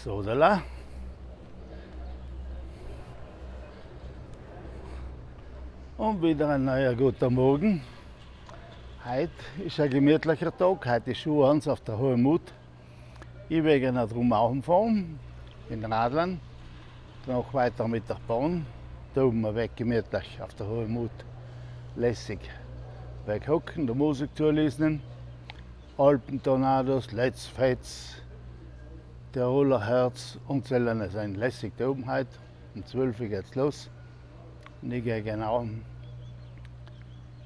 So, da. Und wieder ein neuer guter Morgen. Heute ist ein gemütlicher Tag, heute ist Schuhhans auf der Hohe Mut. Ich werde noch drum auch fahren, in den Radlern. Dann auch weiter mit der Bahn. Da oben weg gemütlich auf der Hohe Mut. Lässig. Weg hocken, der Musik zulesen. Alpentornados, Let's Fets, Tiroler Herz und Zellerne sind lässig da oben heute. Um 12 Uhr geht's los. Und ich gehe genau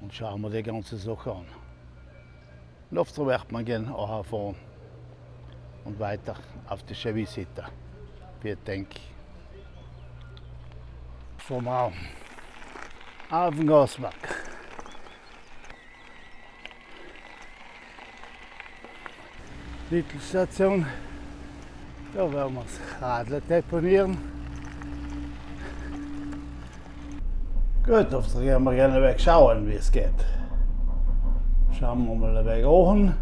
und schaue mir die ganze Sache an. Und oft wird man gerne auch fahren und weiter auf die Chevy-Seite. Vielen Dank. Vom Raum. Auf den Gasmarkt. Mittelstation. Da werden wir das Radl deponieren. Gut, auf der gehen wir gerne weg schauen, wie es geht. Schauen wir mal weg an.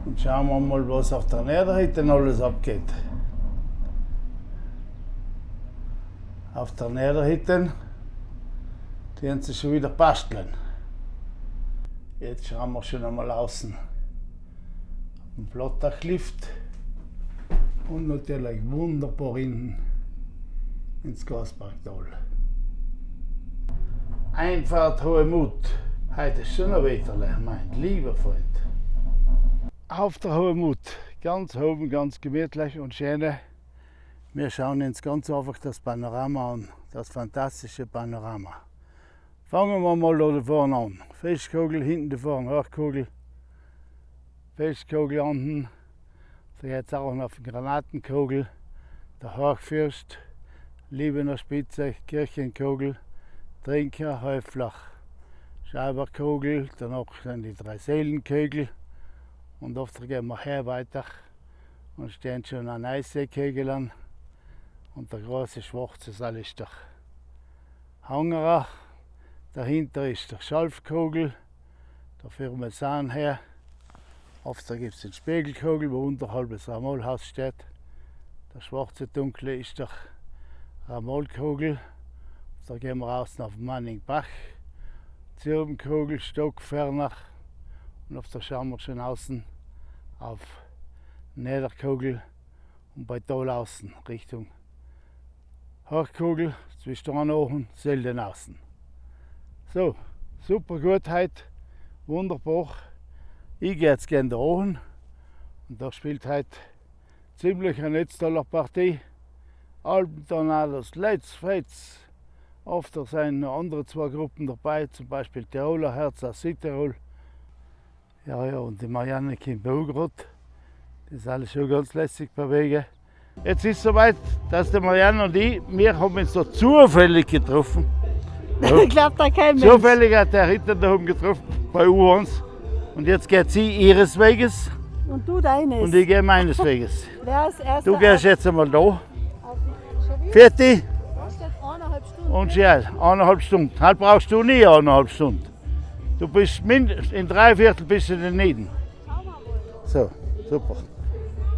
Und schauen wir mal, was auf der Niederhütte alles abgeht. Auf der Niederhütte, die haben sie schon wieder basteln. Jetzt schauen wir schon einmal außen. Ein Flottachlift und natürlich wunderbar hinten ins Gasparktal. Einfahrt Hohe Mut. Heute ist schon ein Wetterle, mein lieber Freund. Auf der Hohe Mut, ganz oben, ganz gemütlich und schön. Wir schauen uns ganz einfach das Panorama an, das fantastische Panorama. Fangen wir mal da vorne an. Fischkugel hinten da vorne, Hochkugel. Fischkugel unten. Da geht es auch noch auf den Granatenkugel. Der Hochfürst, Liebener Spitze, Kirchenkugel, Trinker, Häuflach, Scheiberkugel, danach sind die drei Seelenkügel. Und oft gehen wir her weiter und stehen schon an Eisseekegel an. Und der große schwarze Saal ist der Hangerer. Dahinter ist der Schalfkugel, der Firma her. Oft gibt es den Spiegelkugel, wo unterhalb des Ramolhaus steht. Der schwarze dunkle ist der Ramolkugel. Da gehen wir raus auf Manningbach. Zirbenkugel, Stockferner. Und auf der schauen wir schon außen auf Niederkugel und bei Tal außen Richtung Hochkugel zwischen Ochen, Selden außen. So, super gut heute, wunderbar. Ich gehe jetzt gerne da oben und da spielt heute ziemlich eine Netztaler Partie. Alpentornados, Let's Fets. Oft sind noch andere zwei Gruppen dabei, zum Beispiel Tiroler Herz aus Südtirol. Ja, ja, und die Marianne kommt auch grad. Das ist alles schon ganz lässig bewegen. Jetzt ist es soweit, dass die Marianne und ich, wir haben uns da zufällig getroffen. Ja. Glaubt da kein Mensch. Zufällig hat der Ritter da oben getroffen, bei U1. Und jetzt geht sie ihres Weges. Und du deines. Und ich gehe meines Weges. Wer ist erst? Du gehst jetzt einmal da. Fertig. 1,5 Stunden. Und ja, 1,5 Stunden. Halt brauchst du nie 1,5 Stunden. Du bist in 3/4 bist du in den Nieden. So, super.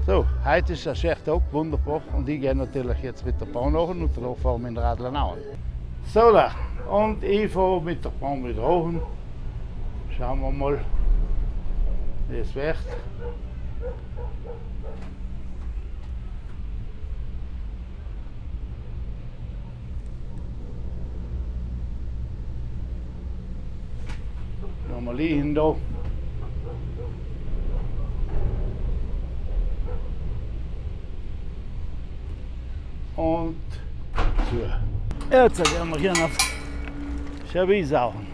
So, heute ist ein schöner Tag, wunderbar. Und ich gehe natürlich jetzt mit der Bahn nach und danach fahren wir mit dem Radl auch. So da, und ich fahre mit der Bahn wieder hoch. Schauen wir mal, wie es wird. Nochmal liegen da. Und zu. Jetzt gehen wir hier auf Schawisauchen.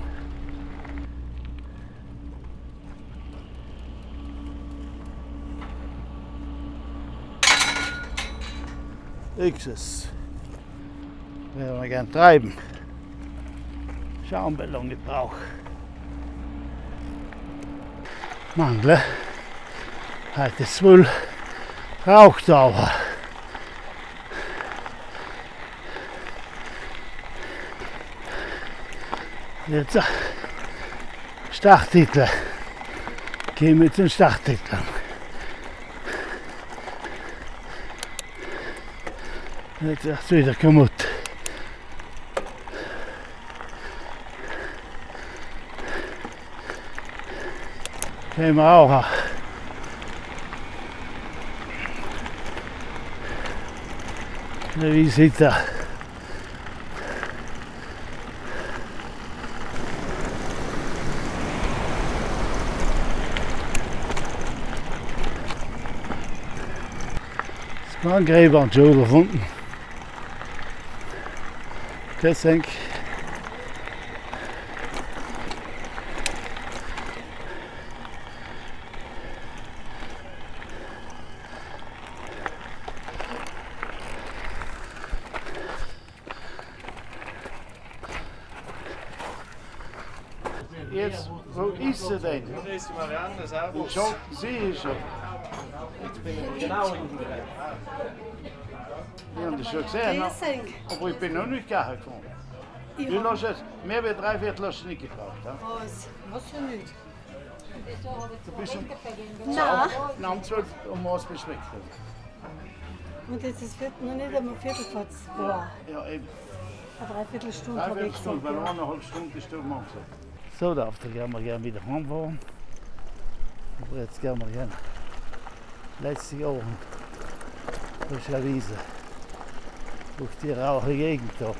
X's. Werden wir gern treiben. Schauen, wie lange ich brauche. Mandle. Heute ist wohl Rauchtaucher. Jetzt Starttitel. Gehen wir zum Starttitel. Jetzt wird's wieder kaputt. Können wir auch. Na, wie sieht er? Das Gräber und Joe gefunden. Grüß dich. Jetzt, wo ist sie denn? Das ist die Marianne, servus. Schon, sie ist schon. Jetzt bin ich genau hinten dran. Wir haben das schon gesehen, ne? Grüß euch. Aber ich bin noch nicht gegangen gefahren. Ich Du hab lass es, mehr wie dreiviertel hast du nicht gebraucht. Ja? was. Was ja nicht. Du bist um, Nein. nein, um 12 um was bist du weggekommen. Und jetzt ist noch nicht einmal Viertel vor zwei. Ja, eben. Eine Dreiviertelstunde habe ich Dreiviertel Stunde, gesagt. weil Ja. eineinhalb Stunden ist du morgens. So, darf da gehen wir gerne wieder heimfahren. Aber jetzt gehen wir gerne. Letzte Jahr. Das ist eine Wiese. Durch die rauche Gegend da.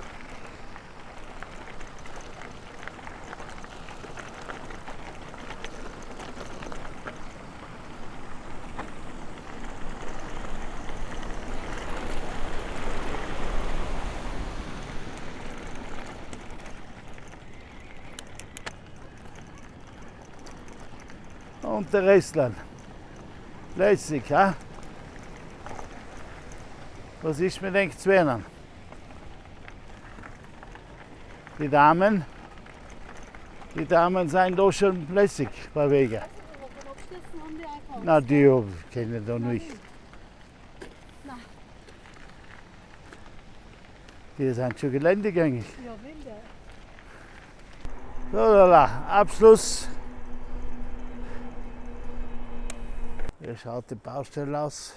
Und der Restland. Lässig, ha? Was ist mit den Zwänern? Die Damen, die Damen sind da schon lässig bei Wege. Na, die kennen da nicht. Die sind schon geländegängig. Ja, wilde. So, lala, Abschluss. Wie schaut die Baustelle aus?